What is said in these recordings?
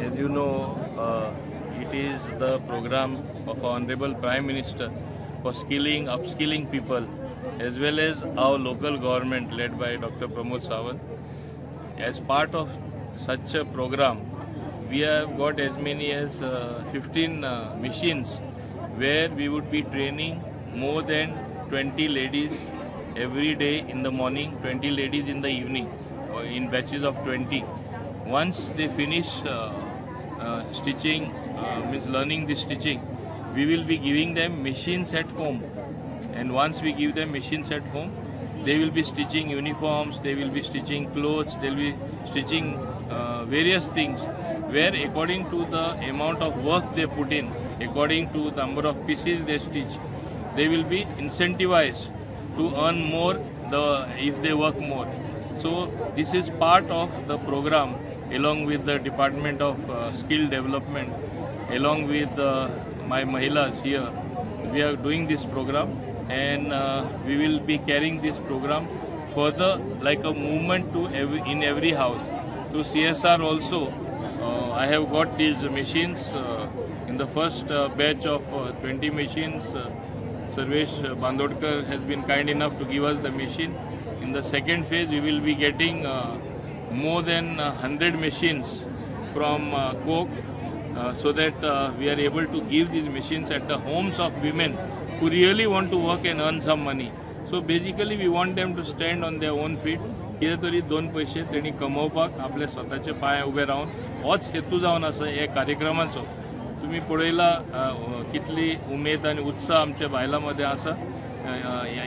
As you know, it is the program of our Honorable Prime Minister for skilling, upskilling people, as well as our local government led by Dr. Pramod Sawant. As part of such a program, we have got as many as 15 machines where we would be training more than 20 ladies every day in the morning, 20 ladies in the evening, or in batches of 20. Once they finish stitching, means learning the stitching, we will be giving them machines at home. And once we give them machines at home, they will be stitching uniforms, they will be stitching clothes, they will be stitching various things, where according to the amount of work they put in, according to the number of pieces they stitch, they will be incentivized to earn more if they work more. So this is part of the program, along with the Department of Skill Development, along with my Mahilas here. We are doing this program, and we will be carrying this program further like a movement to in every house. To CSR also, I have got these machines in the first batch of 20 machines. Sarvesh Bandodkar has been kind enough to give us the machine. In the second phase, we will be getting more than 100 machines from Coke, so that we are able to give these machines at the homes of women who really want to work and earn some money. So basically, we want them to stand on their own feet. कितें तरी दोन पैसे तेणी कमोवपाक आपले स्वताचे पांय उबे रावन होच हेतू जावन आसा हे कार्यक्रमाचो. तुमी पळयला कितली उमेद आनी उत्साह आमच्या बायलां मदें आसा.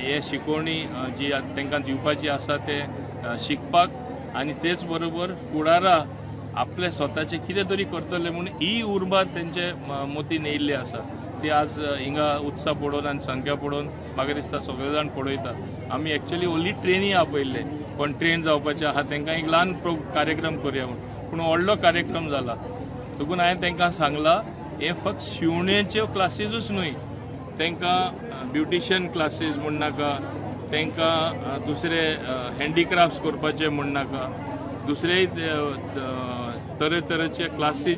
हे शिकवणी जी तांकां दिवपाची आसा ते शिकपाक आनी तेच बरोबर फुडारा आपले स्वताचे कितें तरी करतले म्हूण ही उर्बा तेंचे मोतीन येयल्ली आसा. ती आज हिंगा उत्साह पळोवन आनी संख्या पळोवन म्हाका दिसता सगळे जाण पळयता. आमी एक्चुअली ओन्ली ट्रेनी आपयल्ले, पण ट्रेन जावपाचे आहा तांकां एक ल्हान कार्यक्रम करुया म्हूण, पूण व्हडलो कार्यक्रम जाला. देखून हांवें तांकां सांगलां हे फक्त शिवणेच्यो क्लासीजूच न्हय, तांकां ब्युटिशियन क्लासीज म्हूण नाका, तांकां दुसरे हँडीक्राफ्ट्स करपाचे म्हूण नाका, दुसरे तरेतरेचे क्लासीज,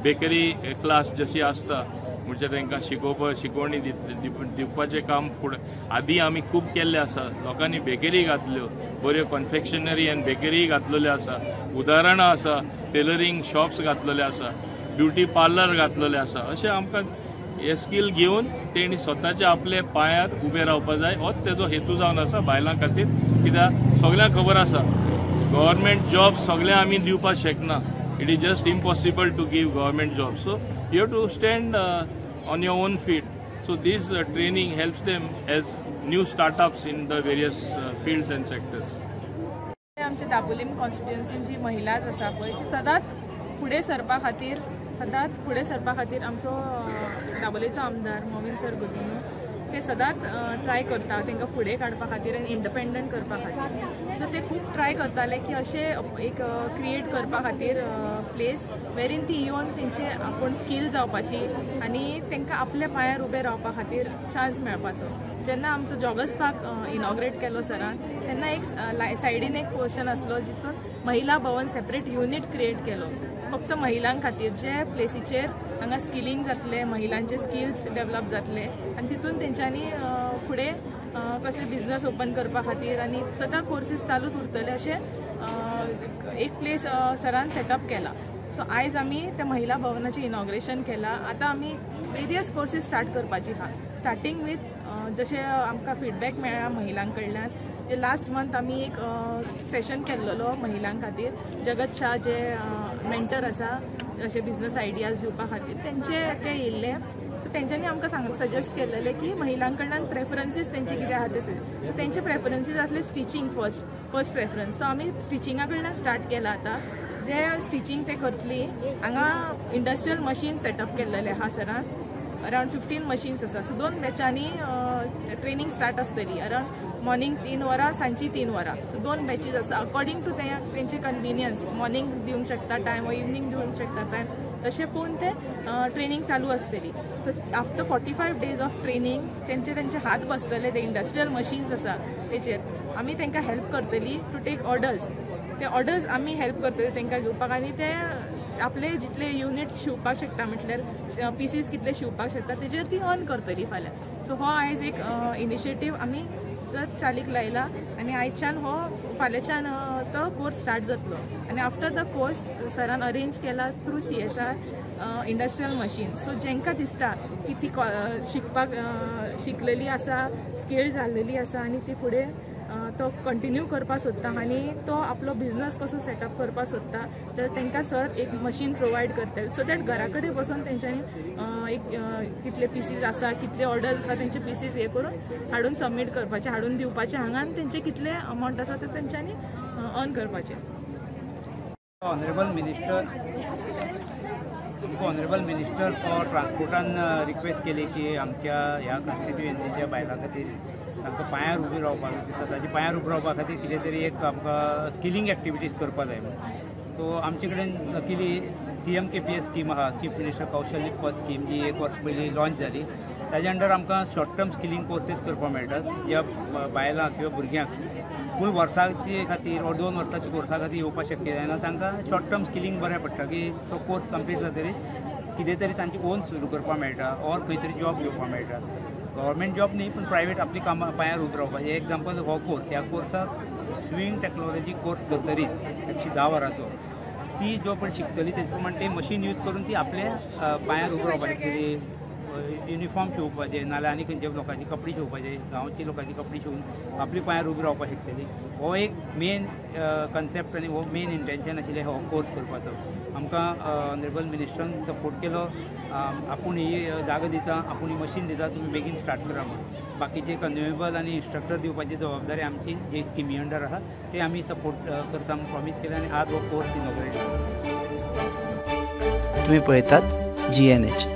बेकरी क्लास जशी आसता म्हणजे तांकां शिकवणी दिवपाचें काम फुडें आदी आमी खूब केल्लें आसा. लोकांनी बेकरी घातल्यो, बऱ्यो कन्फेक्शनरी आनी बेकरी घातलेल्यो आसा, उदाहरणां आसा, टेलरींग शॉप्स घातलेले आसा, ब्युटी पार्लर घातलेले आसा. अशें आमकां हे स्कील घेवन तेणी स्वताचे आपले पांयार उबे रावपा जाय, होच तेजो हेतू जावन आसा बायलां खातीर. कित्याक सगल्यांक खबर आसा गव्हर्मेंट जॉब सगळें आमी दिवपाक शकना. It is just impossible to give government job. So you have to stand on your own feet. So this training helps them as new startups in the various fields and sectors. आमच्या दाबोलीम कॉन्स्टिट्युएन्सीन जी महिलाच आसा पळय, सदांच फुडें सरपा खातीर, सदांच फुडें सरपा खातीर आमचो दाबोलेचो आमदार मोविन सर गुदिन्हो ते सदांच ट्राय करता तांकां फुडें काडपा खातीर आनी इंडिपेंडंट करपा खातीर. सो ते खूब ट्राय करताले की अशें एक क्रिएट करपा खातीर प्लेस वेरीन ती येवन तेंचे आपूण स्कील जावपाची आनी तांकां आपल्या पांयार उबे रावपा खातीर चान्स मेळपाचो. जेन्ना आमचो जॉगर्स पार्क इनॉग्रेट केलो सरान, तेन्ना एक सायडीन एक पोर्शन आसलो जितून महिला भवन सेपरेट युनीट क्रिएट केलो फक्त महिलां खातीर, जे प्लेसीचेर हांगा स्किलिंग जातलें, महिलांचे स्किल्स डेवलप जातले आनी तितून तेंच्यांनी फुडें कसले बिजनस ओपन करपा खातीर आनी सदां कोर्सीस चालूच उरतले अशें एक प्लेस सरान सेटअप केला. सो आयज आमी त्या महिला भवनाचें इनॉग्रेशन केलां. आतां आमी वेरियस कोर्सीस स्टार्ट करपाची आहा, स्टार्टींग वीथ जशें आमकां फिडबॅक मेळ्ळा महिलां कडल्यान. जे लास्ट मंथ आमी एक सेशन केल्लो महिलां खातीर, जगत शाह जे मेंटर आसा अशे बिजनस आयडियाज दिवपा खातीर तेंचे ते येयल्ले. सो तेंच्यांनी आमकां सजेस्ट केल्लेले की महिलां कडल्यान प्रेफरन्सीस तेंचे कितें आहा ते, तेंचे प्रेफरन्सीस आसले स्टिचींग फर्स्ट प्रेफरन्स. सो आमी स्टिचिंगा कडल्यान स्टार्ट केला. आतां जे स्टिचींग ते करतली हांगा इंडस्ट्रियल मशीन सेटअप केल्लेले आहा सरान, अरावंड 15 मशीन्स आसा. सो दोन बॅचांनी ट्रेनिंग स्टार्ट आसतली, अरावंड मॉर्निंग 3 वरां, सांजची 3 वरां. सो दोन बॅचीस आसा अकॉर्डिंग टू तेंचे कन्विनियन्स. मॉर्निंग दिवंक शकता टायम, इवनींग दिवंक शकता टायम, तशें पळोवन ते ट्रेनिंग चालू आसतली. So after 45 days of training तेंचे तेंचे हात बसतले, ते इंडस्ट्रियल मशीन्स आसा तेचेर आमी तांकां हेल्प करतली टू टेक ऑर्डर्स. ते ऑर्डर्स आमी हेल्प करतले तांकां घेवपाक आनी ते आपले जितले युनिट्स शिंवपाक शकता, म्हटल्यार पिसीस कितले शिंवपाक शकता तेजेर ती अर्न करतली फाल्यां. सो हो आयज एक इनिशिएटीव आमी जर चालीक लायला आनी आयच्यान हो फाल्यांच्यान तो कोर्स स्टार्ट जातलो. आनी आफ्टर the course सरान अरेंज केला through CSR industrial machine. So जेंकां दिसता की ती शिकपाक शिकलेली आसा, स्किल जाल्लेली आसा आनी ती फुडें तो कंटिन्यू करपाक सोदता आनी तो आपलो बिजनस कसो सेटअप करपाक सोदता तर तांकां सर एक मशीन प्रोवायड करतले, सो that घरा कडेन बसून तेंच्यांनी एक कितले पिसीस आसा, कितले ऑर्डर आसा तेंचे पिसीस हे करून हाडून सबमीट करपाचे, हाडून दिवपाचे हांगा आनी तेंचे कितले अमावंट आसा ते तेंच्यांनी अर्न करपाचे. ऑनरेबल मिनिस्टर तुमकां ऑनरेबल मिनिस्टर फॉर ट्रान्सपोर्टान रिक्वेस्ट केली की आमच्या ह्या कॉन्स्टिट्युएन्सीच्या बायलां खातीर तांकां पांयार उबी रावपाक, स्वताच्या पांयार उबी रावपा खातीर कितें तरी एक आमकां स्किलिंग एक्टिविटीज करपाक जाय म्हणून. सो आमचे कडेन लकीली CMKPS scheme आहा, चीफ मिनिस्टर कौशल्य पद स्कीम, जी एक वर्स पयलीं लॉन्च जाली. ताजे अंडर आमकां शॉर्ट टर्म स्किलिंग कोर्सेस करपाक मेळटात, ज्या बायलांक किंवा भुरग्यांक फूल वर्साचे खातीर ऑर 2 वर्साच्या कोर्सा खातीर येवपाक शक्य जायना, तांकां शॉर्ट टर्म स्किलिंग बरें पडटा की तो कोर्स कंप्लीट जातकीर कितें तरी तांची ओन सुरू करपाक मेळटा ऑर खंय तरी जॉब घेवपाक मेळटा. गव्हर्मेंट जॉब न्ही पूण प्रायवेट आपली कामां पांयार उबी रावपाचें. एग्जाम्पल हो कोर्स, ह्या कोर्साक स्विंग टॅक्नोलॉजी कोर्स करतरीच 110 वरांचो ती जो पण शिकतली तेजे प्रमाणे ती मशीन यूज करून ती आपल्या पांयार उबी रावपाक शकतली. युनिफॉर्म शिंवपाचें नाल्यार आनी खंयच्या लोकांची कपडे शिंवपाचे, गांवची लोकांची कपडे शिंवून आपली पांयार उबी रावपाक शकतली. हो एक मेन कन्सेप्ट आनी हो मेन इंटेन्शन आशिल्लें हो कोर्स करपाचो. आमकां ऑनरेबल मिनिस्टरान सपोर्ट केलो, आपूण ही जागो दिता, आपूण ही मशीन दिता, तुमी बेगीन स्टार्ट करा म्हणून. बाकीचे कन्ज्युमेबल आनी इन्स्ट्रक्टर दिवपाची जबाबदारी आमची जे स्किमी अंडर आसा ते आमी सपोर्ट करता म्हणून प्रॉमीस केलें आनी आज हो कोर्स इनॉग्रेट जालो. तुमी पळयतात GNH.